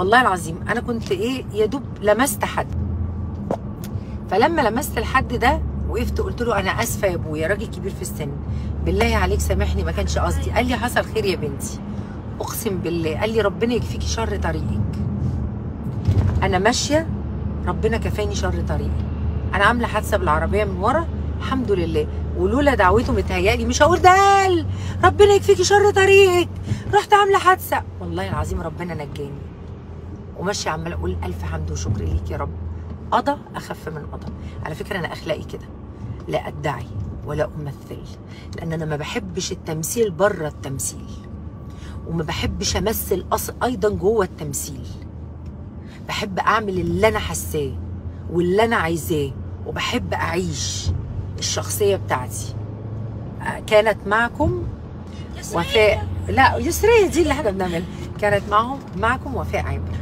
والله العظيم انا كنت ايه يا دوب لمست حد. فلما لمست الحد ده وقفت قلت له انا اسفه يا ابويا، راجل كبير في السن، بالله عليك سامحني ما كانش قصدي. قال لي حصل خير يا بنتي، اقسم بالله. قال لي ربنا يكفيكي شر طريقك. انا ماشية ربنا كفاني شر طريقي. انا عامله حادثه بالعربية من ورا الحمد لله، ولولا دعوته متهيألي مش هقول ده قال ربنا يكفيكي شر طريقك، رحت عامله حادثه. والله العظيم ربنا نجاني. وماشية عماله اقول الف حمد وشكر ليك يا رب. قضى اخف من قضى. على فكرة انا اخلاقي كده، لا ادعي ولا امثل، لان انا ما بحبش التمثيل بره التمثيل، وما بحبش امثل ايضا جوه التمثيل. بحب اعمل اللي انا حاساه واللي انا عايزاه، وبحب اعيش الشخصية بتاعتي. كانت معكم وفاء، لا يسريه دي اللي احنا بنعملها. كانت معكم وفاء عامر.